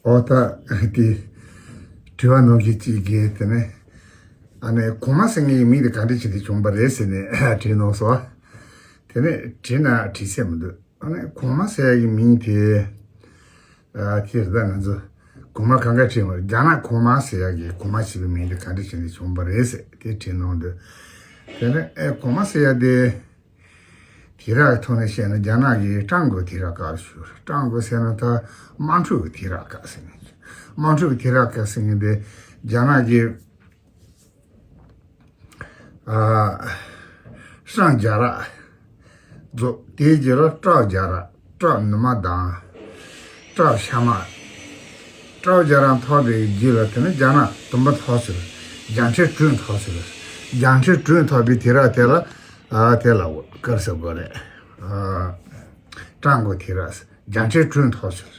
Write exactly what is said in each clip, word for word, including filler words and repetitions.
ཨོ་ད་དེ་དྲི་བ་ནོར་གྱི་གཅིག་གིས་དེ་ནས་ཨ་ནི་གོང་མ་ཟེར་མཁན་གྱི་མིང་དེ་ག་འདྲ་བྱས་ཏེ་བྱུང་བ་རེད་ཟེར་ནས་དྲིས་གནང་སོང་། དེ་ནས་དྲིས་ན་དྲིས་ཚད་མི་འདུག་ཨ་ནི་གོང་མ་ཟེར་ཡ་གི་མིང་དེ་ཨ་དེ་རེད། ད་ང་ཚོ་གོང་མ་གང་ག་དྲིས་མ་རེད། རྒྱ་ནག་གོང་མ་ཟེར་ཡ་གི་གོང་མ་ཞེས་པའི་མིང་དེ་ག་འདྲ་བྱས་ནས་བྱུང་བ་རེད་ཟེར་དེ་དྲིས་གནང་འདུག་དེ་ནས་ཨེ་གོང་མ་ཟེར་ཡ་དེ། དུས་རབས་ཐོག་ནས་བཤད་ན་རྒྱ་ནག་གི་ཀྲང་གོ་དུས་རབས་སྐབས་སུ། ཀྲང་གོ་ཟེར་ན་ད་དམངས་ཁྲོད་ཀྱི་དུས་རབས་སྐབས་ཟེར་ནས། དམངས་ཁྲོད་ཀྱི་དུས་རབས་སྐབས་ཟེར་མཁན་དེ་རྒྱ་ནག་གི་ཨ་ཧྲང་རྒྱལ་རབས་རྫོགས། དེའི་རྗེས་ལ་ཀྲའོ་རྒྱལ་རབས། ཀྲའོ་ནུ་མ་དང་། ཀྲའོ་ཤ་མ། ཀྲའོ་རྒྱལ་རབས་འཐོར་བའི་རྗེས་ལ་དེ་ནི་རྒྱ་ནག་དུམ་བུ་འཐོར་ཟེར། རྒྱ་ཁྲི་དྲུག་འཐོར་ཟེར། རྒྱ་ཁྲི་དྲུག་འཐོར་བའི་དུས་རབས་དེ་ལ། ཨ་དེ་ལ་ག་རེ་ཟེར་དགོས་རེད། ཨ་ཀྲང་གོ་དུས་རབས། རྒྱ་ཁྲི་དྲུག་འཐོར་ཟེར།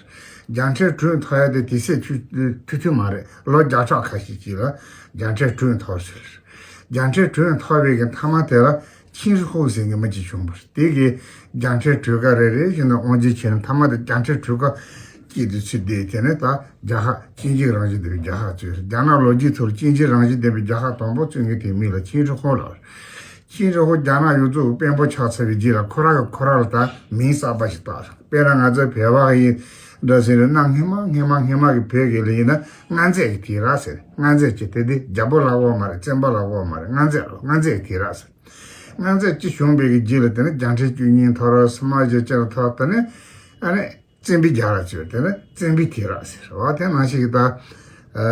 རྒྱ་ཁྲི་དྲུག་འཐོར་ཡ་དེ་དུས་ཚོད་ཐུང་ཐུང་མ་རེད། ལོ་བརྒྱ་ཕྲག་ཁ་ཤས་ཅིག་ལ་རྒྱ་ཁྲི་དྲུག་འཐོར་ཟེར། རྒྱ་ཁྲི་དྲུག་འཐོར་བའི་གི་མཐའ་མ་དེ་ལ་ཆིན་ཧྲི་ཧོ་ཟེར་མཁན་མི་གཅིག་བྱུང་བ་རེད། དེ་གི་རྒྱ་ཁྲི་དྲུག་ཀ་རེ་རེ་བཞིན་དུ་དབང་སྒྱུར་བྱས་ནས་མཐའ་མ་དེ་རྒྱ་ཁྲི་དྲུག་ཀ་གཅིག་ཏུ་ཚུད་དེ། དེ་ནས་ད་རྒྱལ་ཁབ་གཅིག་གྱུར་རང་བཞིན་ལྡན་པའི་རྒྱལ་ཁབ་བཙུགས། རྒྱ་ནག་ལོ་རྒྱུས་ཐོག་གཅིག་གྱུར་རང་བཞིན་ལྡན་པའི་རྒྱལ་ཁབ་དང་པོ་བཙུགས་མཁན་དེའི་མིང་ལ་ཆིན་ཧྲི་ཧོ་ལབ། ཆིན་ཧྲི་ཧོ་རྒྱ་ནག་ཡུལ་གཙོ་གི་དཔོན་པོ་ཆགས་ཚར་བའི་རྗེས་ལ་ཁོ་རང་གིས་ཁོ་རང་ལ་ད་མིང་གསར་པ་ཞིག་བཏགས། དཔེར་ན་ང་ཚོའི་བོད་པ་ཡིན་འདྲ་ཟེར་ནས་གནའ་སྔ་མ་སྔ་མ་སྔ་མ་གི་བོད་སྐད་ལ་ཡིན་ན་མངའ་མཛད་ཀྱི་དུས་རབས་ཟེར། མངའ་མཛད་ཀྱི་དེ་དེ་རྒྱལ་པོ་ལབ་དགོས་མ་རེད། བཙན་པོ་ལབ་དགོས་མ་རེད། མངའ་མཛད་ལ་མངའ་མཛད་ཀྱི་དུས་རབས་ཟེར། མངའ་མཛད་གཅིག་བྱུང་བའི་གི་རྗེས་ལ་དེ་ནི་རྒྱ་ཁྲི་བཅུ་གཉིས་འཐོར། སུ་མ་ཞེ་ཅིག་ལ་འཐོར། དེ་ནས་ཨ་ནི་བཙན་པོའི་རྒྱལ་རབས་བཙུགས། དེ་ནི་བཙན་པོའི་དུས་རབས་ཟེར་བ། དེ་ནང་བཞིན་གྱི་ད་ཨ་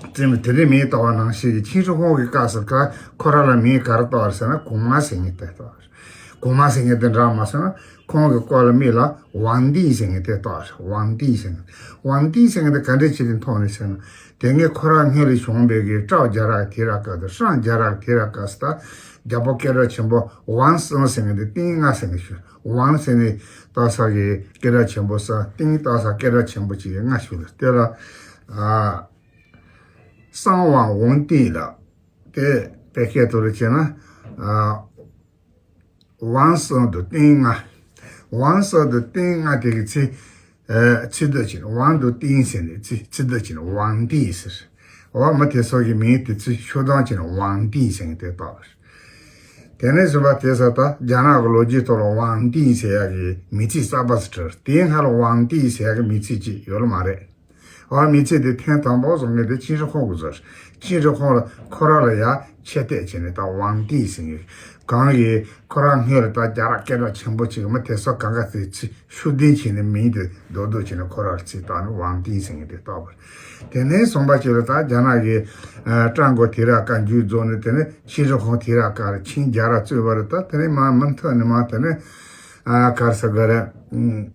བཙན་པོ་དེ་རིང་མིང་བཏགས་པ་ནང་བཞིན་གྱི་ཆིན་ཧྲི་ཧོ་གི་སྐབས་སུ་ཀ་ཁོ་རང་ལ་མིང་ག་རེ་བཏགས་རེད་ཟེར་ན་གོང་མ་ཟེར་མཁན་དེ་བཏགས་རེད། གོང་མ་ཟེར་མཁན་དེ་འདྲ་མ་སོང་ན་ཁོང་གི་སྐོར་ལ་མིང་ལ་ཝང་ཏིང་ཟེར་མཁན་དེ་བཏགས་རེད། ཝང་ཏིང་ཟེར་མཁན། ཝང་ཏིང་ཟེར་མཁན་དེ་ག་འདྲས་བྱས་ཏེ་འཐོར་ནས་ཟེར་ན། དེ་སྔའི་ཁོ་རང་སྔོན་ལ་བྱུང་བའི་གི་ཀྲའོ་རྒྱལ་རབས་དུས་རབས་སྐབས་དང་ཧྲང་རྒྱལ་རབས་དུས་རབས་སྐབས་སུ་ད་རྒྱལ་པོ་སྐད་གྲགས་ཆེན་པོ་ཝང་སང་ཟེར་མཁན་དེ་ཏིང་ལྔ་ཟེར་མཁན་ཞུ། ཝང་ཟེར་ནས་བཏགས་ས་གི་སྐད་གྲགས་ཆེན་པོ་ས། ཏིང་བཏགས་ས་སྐད་གྲགས་ཆེན་པོ་གཅིག་གི་ལྔ་ཞུ་ལ། དེ་ལ་ཨ་སང་ཝང་ཝང་ཏིང་ལ། དེ་བོད་སྐད་ཐོག་ལ་བྱས་ན་ཨ་ཝང་སང་དུ་ཏིང་ལྔ། ཝང་སང་དུ་ཏིང་ལྔ་དེ་གི་ཚེ་ཨ་ཚིག་སྡུད་བྱས་ནས་ཝང་དུ་ཏིང་ཟེར་ནས་ཚིག་ཚིག་སྡུད་བྱས་ནས་ཝང་ཏིང་ཟེར། འོ་མི་དེ་ཚོ་གི་མིང་དེ་ཚོ་ཤོག་གྲངས་བྱས་ནས་ཝང་ཏིང་ཟེར་མཁན་དེ་བཏགས་པ་རེད། དེ་ནས་བཟུང་བ་དེ་ས་ད་རྒྱ་ནག་གི་ལོ་རྒྱུས་ཐོག་ལ་ཝང་ཏིང་ཟེར་ཡག་གི་མིང་ཚིག་གསར་པ་ཞིག་བྲིས། དེའི་སྔ་ལ་ཝང་ཏིང་ཟེར་ཡག་གི་མིང་ཚིག་ཅིག་ཡོད་ལ་མ་རེད། འོ་མིང་ཚིག་དེ་ཐེངས་དང་པོ་བཟོ་མཁན་དེ་ཆིན་ཧྲི་ཧོ་གིས་བཟོས། ཆིན་ཧྲི་ཧོ་ལ་ཁོ་རང་ལ་ཡ་ཆེ་བསྟོད་བྱས་ནས་ད་ཝང་ཏིང་ཟེར་མཁན། གང་གི་ཁོ་རང་སྔོན་ལ་ད་རྒྱལ་རབས་སྐད་གྲགས་ཆེན་པོ་ཅིག་མི་དེ་ཚོ་གང་ག་དེ་ཚིག་ཤུགས་ལྡན་བྱས་ནས་མིང་དེ་རྡོག་རྡོག་བྱས་ནས་ཁོ་རང་ལ་ཚིག་བཏགས་ནས་ཝང་ཏིང་ཟེར་མཁན་དེ་བཏགས་པ་རེད། དེ་ནས་བཟུང་བ་ཅིག་ལ་ད་རྒྱ་ནག་གི་ཨ་ཀྲང་གོ་དུས་རབས་སྐབས་མཇུག་རྫོགས་ནས་དེ་ནས་ཆིན་ཧྲི་ཧོ་དུས་རབས་སྐབས་ལ་ཆིན་རྒྱལ་རབས་བཙུགས་པ་རེད། ད་དེ་ནས་མར་མུ་མཐུད་ནས་མར་དེ་ནས་ཨ་ག་རེ་ཟེར་དགོས་རེད།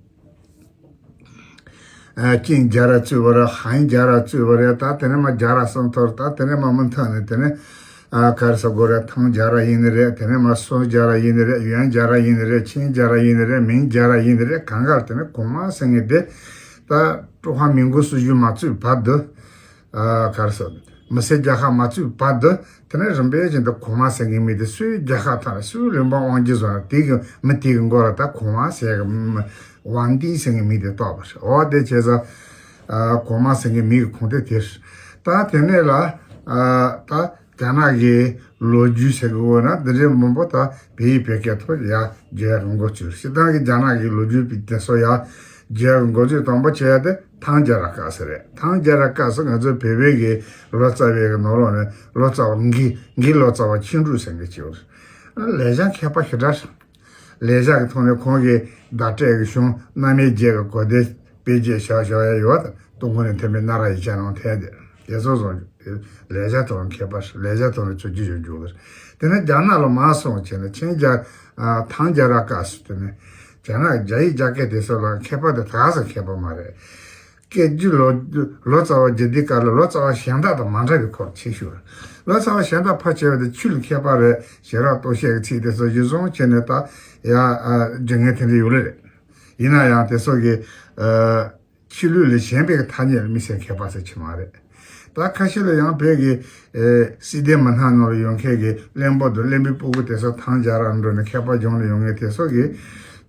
ཨ་ཅིན་རྒྱལ་རབས་བཙུགས་པ་རེད། ཧན་རྒྱལ་རབས་བཙུགས་པ་རེད། ད་དེ་ནས་མར་རྒྱལ་རབས་གསུམ་འཐོར། ད་དེ་ནས་མར་མུ་མཐུད་ནས་དེ་ནས་ཨ་ག་རེ་ཟེར་དགོས་རེད། ཐང་རྒྱལ་རབས་ཡིན་ནི་རེད། དེ་ནས་མར་སུང་རྒྱལ་རབས་ཡིན་ནི་རེད། ཡོན་རྒྱལ་རབས་ཡིན་ནི་རེད། ཆིན་རྒྱལ་རབས་ཡིན་ནི་རེད། མིང་རྒྱལ་རབས་ཡིན་ནི་རེད། གང་ག་དེ་ནས་གོང་མ་ཟེར་མཁན་དེ་ད་ཀྲུང་ཧྭ་མིན་གོའི་སྲིད་གཞུང་མ་བཙུགས་བར་དུ། ཨ་ག་རེ་ཟེར། མི་སེར་རྒྱལ་ཁབ་མ་བཙུགས་བར་དུ་དེ་ནས་རིམ་པས་བཞིན་དུ་གོང་མ་ཟེར་མཁན་མི་དེ་སུའི་རྒྱལ་ཁབ་ཐོག་ནས་སུའི་ལུང་པ་དབང་སྒྱུར་བཟུང་ནས་དེ་གི་མི་དེ་གི་མགོ་ལ་ད་གོང་མ་ཟེར་གི་མི་ཝང་ཏིང་ཟེར་མཁན་མི་དེ་བཏགས་པ་རེད། འོ་དེ་བྱས་ཙང་ཨ་གོང་མ་ཟེར་མཁན་མི་གི་ཁུངས་དེ་དེ་རེད། ད་དེ་ནས་ལ་ཨ་ད་རྒྱ་ནག་གི་ལོ་རྒྱུས་ཟེར་གི་འོ་ན་འདི་འདྲའི་མང་པོ་ད་བོད་ཡིག་བོད་སྐད་ཐོག་ཡར་བརྗོད་ཡག་གི་འགོ་བཙུགས། སྤྱིར་བཏང་གི་རྒྱ་ནག་གི་ལོ་རྒྱུས་པའི་དེ་ཚོ་ཡར་བརྗོད་ཡག་གི་འགོ་བཙུགས་དང་པོ་བྱེད་ཡག་དེ་ཐང་རྒྱལ་རབས་སྐབས་སུ་རེད། ཐང་རྒྱལ་རབས་སྐབས་སུ་ང་ཚོ་བོད་པའི་གི་ལོ་ཙཱ་བའི་གི་ནང་ལོགས་ནས་ལོ་ཙཱ་བ་འགི་འགི་ལོ་ཙཱ་བ་ཆིང་འབྲུག་ཟེར་མཁན་ཅིག་ཡོད་རེད། ལེགས་སྦྱར་མཁས་པ་ཞེ་དྲག་རེད། ལེགས་སྦྱར་གྱི་ཐོག་ནས་ཁོང་གིས་བརྡ་སྤྲོད་ཀྱི་གཞུང་རྣམ་དབྱེ་བརྒྱད་ཀྱི་གོ་བདེ་དཔེ་བརྒྱད་བཞག་བཞག་ཡ་ཡོད། སྟོད་འགོ་ནས་འཐེན་པའི་སྣ་རགས་ཡིག་ཆ་ནང་ཐད་དེ་དེ་ཚོ་བཟུང་རྒྱུ་དེ་ལེགས་སྦྱར་ཐོག་ནས་མཁས་པ་ལེགས་སྦྱར་ཐོག་ནས་ཚུར་རྒྱུ་ཡོད་རྒྱུ་རེད། དེ་ནས་རྒྱ་ནག་ལ་མར་སོང་བྱས་ནས་ཆིང་རྒྱལ་ཨ་ཐང་རྒྱལ་རབས་སྐབས་སུ་དེ་ནས་རྒྱ་ནག་རྒྱ་ཡིག་རྒྱ་སྐད་དེ་ཚོ་ལ་མཁས་པ་དེ་ད་ག་ཟེ་མཁས་པ་མ་རེད། སྐད་རྒྱུད་ལོ་ལོ་ཙཱ་བ་རྒྱུད་སྡེ་སྐབས་ལ་ལོ་ཙཱ་བ་གཞན་དག་དང་མ་འདྲ་བའི་སྐོར་ཆེ་ཤོས་རེད། ལོ་ཙཱ་བ་གཞན་དག་ཕལ་ཆེ་བ་དེ་ཆོས་ལ་མཁས་པ་རེད། ཞེ་དྲག་རྟོགས་བྱེད་ཀྱི་ཚིག་དེ་ཚོ་གཞིར་བཟུང་བྱས་ནས་ད་ཡ་ཨ་སྦྱོང་མཁན་དེ་འདྲ་ཡོད་ལེ་རེད། ཡིན་ན་ཡང་དེ་ཚོ་གི་ཨ་ཆོས་ལུགས་ལས་གཞན་པའི་ཐ་སྙད་ལ་དམིགས་བསལ་མཁས་པ་ཟེར་གྱི་མ་རེད། ད་ཁ་ཤས་ལ་ཡང་བོད་ཀྱི་ཨེ་སྲིད་དོན་མི་སྣ་ནང་ལ་ཡོད་མཁན་གྱི་བློན་པོ་དང་བློན་པོའི་སྤུ་གུ་དེ་ཚོ་ཐང་རྒྱལ་རབས་འགྲོ་ནས་མཁས་པ་སྦྱོང་ལ་ཡོང་མཁན་དེ་ཚོ་གི་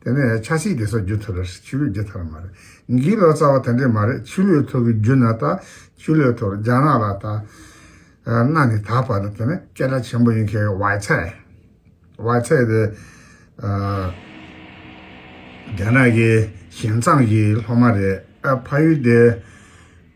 དེ་ནས་ཆབ་སྲིད་དེ་ཚོ་བསྒྱུར་ཐུབ་རེད། ཆོས་ལུགས་བསྒྱུར་ཐུབ་ར་མ་རེད། འགི་ལོ་ཙཱ་བ་དེ་འདྲས་མ་རེད། ཆོས་ལུགས་ཐོག་གི་བསྒྱུར་ན་ད་ཆོས་ལུགས་ཐོག་རྒྱ་ནག་ལ་ད་གནའ་ནས་ད་བར་དུ་དེ་ནས་སྐད་གྲགས་ཆེན་པོ་ཡིན་མཁན་ཝའི་ཚའེ། ཝའི་ཚའེ་དེ་རྒྱ་ནག་གི་ཞིན་ཙང་གི་སློབ་མ་རེད། ཨ་ཕ་ཡུལ་དེ།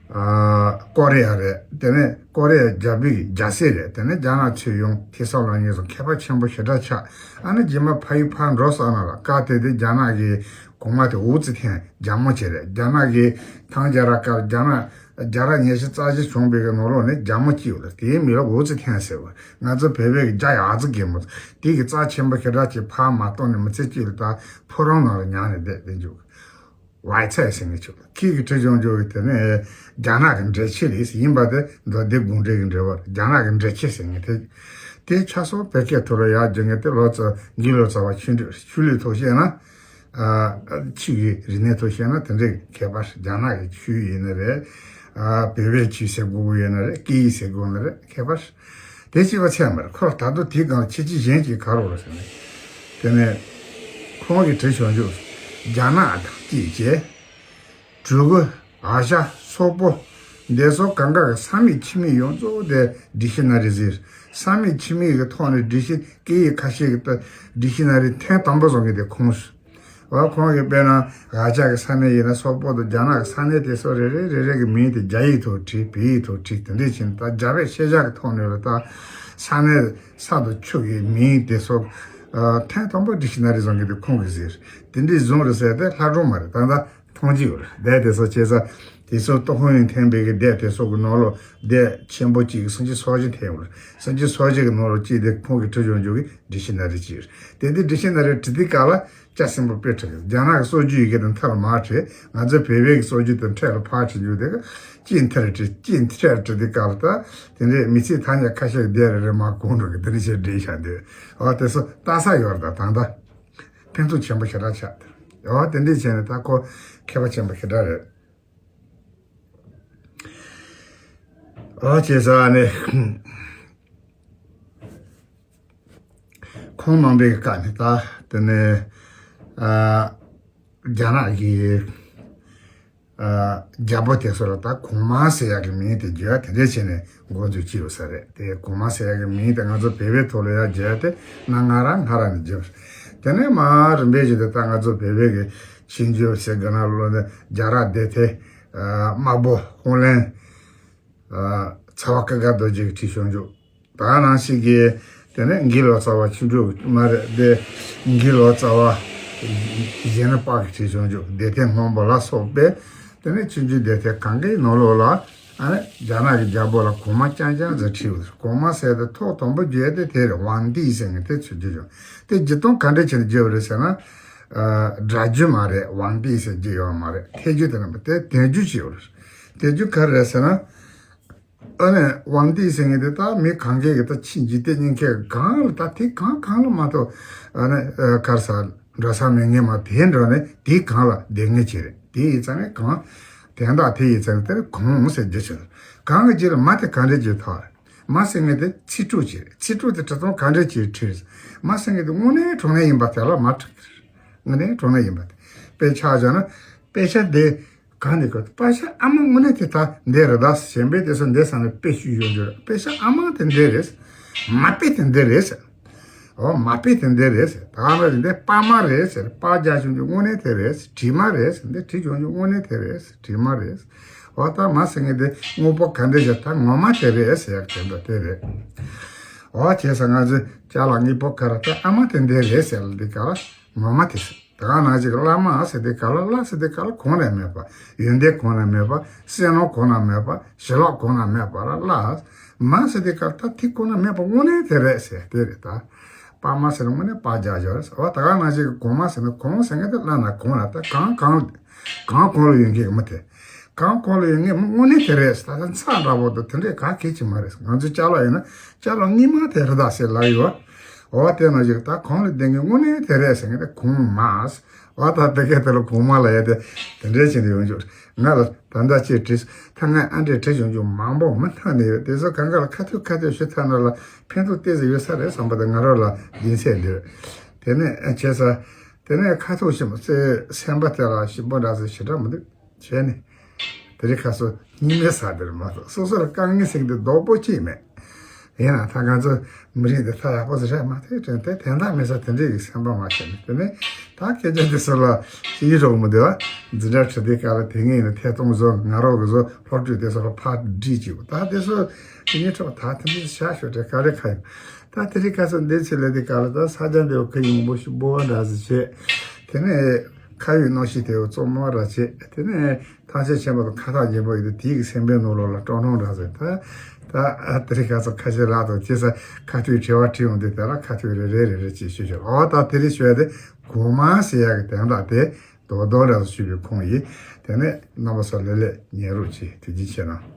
ཨ་ཀོ་རི་ཡ་རེད། དེ་ནས་ཀོ་རི་ཡ་རྒྱ་བོད་ཀྱི་རྒྱལ་སྲས་རེད། དེ་ནས་རྒྱ་ནག་ཚུར་ཡོང་ཐེ་ས་ལོ་ཉིས་སོང་མཁས་པ་ཆེན་པོ་ཞེ་དྲག་ཆགས། ཨ་ནི་རྗེས་མ་ཕ་ཡུལ་ཕར་འགྲོ་ས་ན་ལ་སྐབས་དེ་དུས་རྒྱ་ནག་གི་གོང་མ་དེ་ཝུའུ་ཙི་ཐན་རྒྱ་མོ་ཅིག་རེད། རྒྱ་ནག་གི་ཐང་རྒྱལ་རབས་སྐབས་རྒྱ་ནག་རྒྱལ་རབས་ཉི་ཤུ་རྩ་བཞི་བྱུང་བའི་གི་ནང་ལོགས་ནས་རྒྱ་མོ་གཅིག་ཡོད་རེད། དེའི་མིང་ལ་ཝུའུ་ཙི་ཐན་ཟེར་བ། ང་ཚོ་བོད་པའི་གི་རྒྱ་ཡག་ཙི་གེ་མོ་དེ་གི་རྩ་ཆེན་པོ་ཞེ་དྲག་ཅིག་ཕར་མ་གཏོང་ནས་མི་ཚེ་གཅིག་ལ་ད་ཕོ་བྲང་ནང་ལ་ཉལ་ནས་བསྡད་བསྡད་འཇུག་ཝའི་ཚའེ་ཟེར་མཁན་ཅིག་ལ་ཁྱེད་ཀྱིས་བྲིས་བྱུང་བྱུང་གི་དེ་ནས་རྒྱ་ནག་གི་འགྲེལ་བྱེད་རེད། ཡིན་པ་དེ་མདོ་སྡེ་དགོངས་འགྲེལ་གྱི་འགྲེལ་པ་རེད། རྒྱ་ནག་གི་འགྲེལ་བྱེད་ཟེར་མཁན་དེ་དེ་ཆ་སོགས་བོད་སྐད་ཐོག་ལ་ཡར་བསྒྱུར་མཁན་དེ་ལོ་ཙཱ་འགི་ལོ་ཙཱ་བ་ཆོས་འབྲེལ་ཆོས་ལུགས་ཐོག་བཤད་ན་ཨ་ཆོས་ཀྱི་རིག་གནས་ཐོག་བཤད་ན་དེ་འདྲའི་ཁྱད་པར། རྒྱ་ནག་གི་ཆོས་ཡིན་ན་རེད། ཨ་བོད་པའི་ཆོས་ཟེར་དགོས་ཀྱི་ཡོད་ན་རེད། སྐད་ཡིག་ཟེར་དགོས་ན་རེད། ཁྱད་པར། དེ་གཅིག་པ་ཚད་མ་རེད། ཁོ་ད་དུང་དེའི་སྒང་ལ་ཁྱད་ཆོས་གཞན་གཅིག་ག་རེ་རེད་ཟེར་ནས། དེ་ནས་ཁོང་གིས་བྲིས་བྱུང་བྱུང་། རྒྱ་ནག་དང་བཅས་བྱས། གྲུ་གུ། ཨ་ཞ། སོག་པོ། འདི་ཚོ་གང་ག་གི་ས་མིང་ཁྱིམ་མིང་ཡོངས་རྫོགས་དེ་ཌིག་ཤི་ན་རི་ཟེར། ས་མིང་ཁྱིམ་མིང་གི་ཐོག་ནས་ཌིག་ཤི་སྐད་ཡིག་ཁ་ཤས་ཀྱི་ཌིག་ཤི་ན་རི་ཐེངས་དང་པོ་བཟོ་མཁན་དེ་ཁོང་རེད། འོ་ཁོང་གིས་དཔེར་ན་ཨ་ཞ་གི་ས་གནས་ཡིན་ན་སོག་པོ་དང་རྒྱ་ནག་གི་ས་གནས་དེ་ཚོ་རེ་རེ་རེ་རེ་གི་མིང་དེ་རྒྱ་ཡིག་ཐོག་བྲིས། བོད་ཡིག་ཐོག་བྲིས། དེ་འདྲས་བྱས་ནས་ད་རྒྱ་བོད་ཤེས་བྱ་གི་ཐོག་ནས་ལ་ད་ས་གནས་ས་དང་ཆུ་གི་མིང་དེ་ཚོ་ཨ་ཐེངས་དང་པོ་ཌིག་ཤི་ན་རི་བཟོ་མཁན་དེ་ཁོང་གིས་ཟེར། དེ་འདྲས་བཟུང་རེད་ཟེར་ཏེ་ལྷ་སྒྲུང་མ་རེད། ད་ལྟ་མཐོང་རྒྱུ་ཡོད་རེད། དེ་དེ་ཚོ་བྱས་ཙང་དེ་ཚོ་ཏོག་ཧོང་ཡོན་ཐེན་པའི་གི་སྡེ་དེ་ཚོ་གི་ནང་ལོགས་སྡེ་ཆེན་པོ་གཅིག་གི་སུམ་ཅུ་སོ་བཞི་ཐེ་ཡོད་རེད། སུམ་ཅུ་སོ་བཞི་གི་ནང་ལོགས་གཅིག་དེ་ཁོང་གིས་བྲིས་བྱུང་བྱུང་གི་ཌིག་ཤི་ན་རི་གཅིག་རེད། དེ་དེ་ཌིག་ཤི་ན་རི་བྲིས་དུས་སྐབས་ལ་སྐྱ་སེར་པོ་དཔེ་བྲིས་ཀྱི། རྒྱ་ནག་གི་སྲོལ་རྒྱུན་ཡི་གེ་དང་མཐའ་ལ་མར་བྲིས། ང་ཚོའི་བོད་པའི་གི་སྲོལ་རྒྱུན་དང་འཕྲད་ལ་ཕར་བྲིས་རྒྱུ་དེ་གི་གཅིག་མཐར་བྲིས། གཅིག་མཐར་བྲིས་དུས་སྐབས་ལ་ད་དེ་འདྲའི་མི་ཚེ་ཐ་སྙད་ཁ་ཤས་སྡེ་རེ་རེ་མར་གོང་འགྲོ་གི་དེ་འདྲ་བྱས་བྲིས་བཞག་འདུག་འོ་དེ་ཚོ་ལྟ་ས་ཡོད་རེད། ད་ད་ལྟ་ཕན་ཐོགས་ཆེན་པོ་ཞེ་དྲག་ཆགས་འདུག་འོ་དེ་འདྲ་བྱས་ནས་ད་ཁོ་མཁས་པ་ཆེན་པོ་ཞེ་དྲག་རེད། ཨོ་བྱས་ཙང་ནི་ཁོང་རྣམ་པའི་བཀའ་ནི་ད་དེ་ནས་ཨ་རྒྱ་ནག་གི་ཨ་རྒྱལ་པོ་དེ་ཚོ་ལ་ད་གོང་མ་ཟེར་ཡག་གི་མིང་དེ་བརྗོད་ཡ་དེ་འདྲས་བྱས་ནས་འགོ་འཛུགས་བྱས་ཡོད་ས་རེད། དེ་གོང་མ་ཟེར་ཡག་གི་མིང་དེ་ང་ཚོ་བོད་པའི་ཐོག་ལ་ཡར་བརྗོད་ཡ་དེ་གནའ་སྔ་རབས་སྔ་རབས་ནས་བརྗོད་པ་རེད། དེ་ནས་མར་རིམ་པས་བྱས་ཏེ་ད་ང་ཚོ་བོད་པའི་གི་ཆོས་འབྱོར་ཟེར་དགོས་ན་ལོ་ནས་རྒྱལ་རབས་སྡེ་ཐེ། དམར་པོ་ཧོང་ལེན། ཚ་བ་ཀ་དགའ་རྡོ་རྗེ་གིས་བྲིས་བྱུང་བྱུང་། ད་ནང་བཞིན་གྱི་དེ་ནས་འགི་ལོ་ཙཱ་བ་ཆོས་དྲུག་མ་རེད་དེ། འགི་ལོ་ཙཱ་བ་གཞན་ནི་པ་གིས་བྲིས་བྱུང་བྱུང་། སྡེ་ཐེ་སྔོན་པོ་ལ་སོགས་པའི་དེ་ནས་ཆོས་འབྱོར་སྡེ་ཐེ་གང་གའི་ནང་ལོགས་ལ་ཨ་ནི་རྒྱ་ནག་གི་རྒྱལ་པོ་ལ་གོང་མ་རྐྱང་རྐྱང་ཟེར་བྲིས་ཡོད། གོང་མ་ཟེར་དེ་ཐོག་དང་པོ་བརྗོད་དེ་དེ་རེད། ཝང་ཏི་ཟེར་མཁན་དེ་ཚུར་བརྗོད་བྱུང་། དེ་བརྗོད་སྟངས་ག་འདྲ་བྱས་ནས་བརྗོད་པ་རེད་ཟེར་ན། སྒྲ་བརྗོད་མ་རེད། ཝང་ཏི་ཟེར་རྒྱུ་ཡོད་མ་རེད། ཐད་རྒྱུ་དེ་རྣམ་པ་དེ་དོན་བརྗོད་བྱས་ཡོད་རེད། དོན་བརྗོད་ག་རེ་རེད་ཟེར་ན། ཨ་ནི་ཝང་ཏི་ཟེར་མཁན་དེ་ད་མི་གང་གས་ཀྱི་ད་ཕྱིན་འཇིག་རྟེན་གཉིས་ཀས་གང་ལ་ད་དེ་གང་གང་ལ་མ་གཏོགས་ཨ་ནི་གར་ས་འགྲོ་ས་མེད་མཁན་མ་དེ་འགྲོ་ནས་དེ་གང་ལ་བསྡད་མཁན་ཅིག་རེད། དེ་ཡིན་ཙང་ནས་གང་དོན་དག་དེ་ཡིན་ཙང་ནས་དེ་གང་ཟེར་རྒྱུ་ཆེ། གང་གི་རྗེས་ལ་མ་དེ་གང་རེད་ཅེས་ཐོག་རེད། མ་ཟེར་མཁན་དེ་ཚིག་གྲོགས་ཅིག་རེད། ཚིག་གྲོགས་དེ་བྲི་སྟངས་གང་རེད་ཅེས་བྲིས། མ་ཟེར་མཁན་དེ་དངོས་གནས་དྲང་གནས་ཡིན་པ་དེ་ལ་མ་བྲིས་ཀྱི་རེད། དངོས་གནས་དྲང་གནས་ཡིན་པ་དེ། དཔེ་ཆ་བཞག་ན་དཔེ་ཆ་དེ་གང་ནས་གོ། པ་ཤ་ཨ་མ་དངོས་གནས་དེ་ད་འདི་རེད། ད་གཞན་པའི་དེ་ཚོ་འདི་ས་ནས་དཔེ་ཞུས་ཡོང་རྒྱུ་རེད། དཔེ་ཆ་ཨ་མ་དེ་འདི་རེད། མ་དཔེ་དེ་འདི་རེད། ཨོ་མ་དཔེ་དེ་འདི་རེད། ད་ང་རང་འདི་པ་མ་རེད་ཟེར། པ་རྒྱག་བྱུང་རྒྱུ་དངོས་གནས་དེ་རེད། བྲིས་མ་རེད་ཟེར། འདི་བྲིས་བྱུང་རྒྱུ་དངོས་གནས་དེ་རེད། བྲིས་མ་རེད། འོ་ད་མ་ཟེར་མཁན་དེ་དངོས་པོ་ག་འདྲ་ཞིག་ད་ངོ་མ་དེ་རེད་ཟེར་ཡག་དེ་འདྲ་དེ་རེད། འོ་བྱས་ཙང་ང་ཚོས་ཅ་ལག་དངོས་པོ་ག་རེ་ད་ཨ་མ་དེ་འདྲ་རེད་ཟེར་ལ་འདི་ག་ལ་ངོ་མ་དེ་ཟེར། ད་ག་ནང་བཞིན་བླ་མ་ཟེར་དེ་ག་ལ། བླ་ཟེར་དེ་ག་ལ་གོང་ནས་མེད་པ། ཡོན་ཏན་གོང་ནས་མེད་པ། བསོད་ནམས་གོང་ནས་མེད་པ། ཞི་ལྷག་གོང་ནས་མེད་པ་ལ་བླ། མ་ཟེར་དེ་ག་ལ་ད་དེ་གོང་ནས་མེད་པ་དངོས་གནས་དེ་རེད་ཟེར་དེ་རེད་ད། པ་མ་ཟེར་ན་དངོས་གནས་པ་རྒྱག་རྒྱག་རེད་ཟེར། འོ་ད་ག་ནང་བཞིན་གོང་མ་ཟེར་ན་གོང་ཟེར་མཁན་དེ་བླ་ན་གོང་ལ་ད་གང་གང་གང་གོང་ལ་ཡོད་མཁན་གྱི་མི་དེ། གང་གོང་ལ་ཡོད་མཁན་མི་དངོས་གནས་དེ་རེད་ཟེར། ད་ལྟ་ཚ་འདྲ་པོ་དང་དེ་འདྲས་ག་གེ་ཅི་མ་རེད་ཟེར། ང་ཚོའི་ཅ་ལག་ཡིན་ན་ཅ་ལག་དངོས་མ་དེ་རེད་ད་ཟེར་ལབ་ཡོད། འོ་དེ་ནང་བཞིན་ད་གོང་ལ་བསྡད་མཁན་དངོས་གནས་དེ་རེད་ཟེར་མཁན་དེ་གོང་མ་ཟེར། འོ་ད་དེ་ག་དེ་ལ་གོང་མ་ལབ་ཡ་དེ་དེ་འདྲས་བྱས་ནས་ཡོང་རྒྱུ་རེད། ང་ལ་ད་ལྟ་ཅིག་བྲིས། ད་ངས་ཨ་འདྲས་བྲིས་བྱུང་རྒྱུ་མང་པོ་མི་ཐང་ནས་ཡོད། དེ་ཚོ་གང་ག་ལ་ཁ་ཐུག་ཁ་ཐུག་ཞུ་ཐུབ་ན་ལ་ཕན་ཐོགས་ཏོག་ཙམ་ཡོད་ས་རེད་བསམ་པ་དང་ང་རང་ལ་རྒྱུས་མཚན་འདུག་དེ་ནས་ཨ་བྱས་ཙང་ དེ་ནས་ཁ་ཐུག་ཞིམ་པོ་ཚེ་སེམས་པ་དེ་ལ་ཞིམ་པོ་འདྲ་ཟེར་ཞེ་དྲག་མི་འདུག་བྱས་ནས། དེ་རིང་ཁ་སང་སྙིང་མེད་ཟ་དེར་མ་གཏོགས་སོ་སོ་ལ་དཀའ་ངལ་ཟེར་གྱི་འདུག་རྡོག་པོ་གཅིག་མེད། ཡིན་ན་ད་ང་ཚོ་མི་རིགས་འདི་ཐ་ཡག་པོ་ཟེར་ར་མ་ཐེ་དྲན་དེ་དན་རྟགས་མེད་ས་དེ་འདྲས་ཀྱི་སེམས་པ་མ་བྱས་ནས། དེ་ནས་ད་སྐད་ཆ་དེ་ཚོ་ལ་ཅི་ཡིན་རོགས་མི་འདུག་ཨ། འཛིན་གྲྭ་ཁྲིད་དུས་སྐབས་ལ་དེ་ངས་ཡིན་ན་ཐད་གཏོང་བཟོ་ང་རོགས་གི་བཟོ་སློབ་ཕྲུག་དེ་ཚོ་ལ་ཕར་སྒྲིག་བྱེད་དགོས། ད་དེ་ཚོ་དེ་ཉིད་ཁྲོད་ད་དེ་འདྲས་བྱ་ཤོག་དྲན་ག་རེ་ཁ་ཡོད། ད་དེ་རིང་ཁ་སང་འདི་ཚེ་ལས་དེ་ག་ལ་ད་ས་ཆ་འདི་བ་ཁ་ཡིན་པོ་ཞིག་འབོ་བ་འདྲ་ཟིག་བྱས། དེ་ནས་ཁ་ཡོད་གནོད་ཤིག་དེ་བ་བཙོ་མོ་འདྲ་བྱས། དེ་ནས་ཐང་ཆེན་ཆེན་པོ་དང་ཁ་ཐག་ཉེ་པོ་ཡོད་དེ་དེའི་གི་སེམས་པའི་ནོར་ལོག་ལ་སྤྲོ་སྣང་འདྲ་ཟིག་ད་ད་དེ་རིང་ཁ་སང་ཁ་ཤས་ལག་དང་ཁྱེད་ས་ཁ་ཐུག་དྲི་བ་དྲི་ཡོང་དུས་དེ་ལ་ཁ་ཐུག་རེ་རེ་རེ་རེ་ཅེས་ཞུས་ཤོག་ཨོ་ད་དེ་རིང་ཞུ་ཡ་དེ་གོ་མ་ཟེར་ཡ་གི་དན་རྟགས་དེ་རྡོག་རྡོག་འདྲ་ཟིག་ཞུས་པའི་ཁུངས་ཡིན། དེ་ནས་རྣམ་པ་ཚོ་ལས་ལས་ཉན་རོགས་གྱིས་དེ་རྒྱུན་ཆད་གནང་།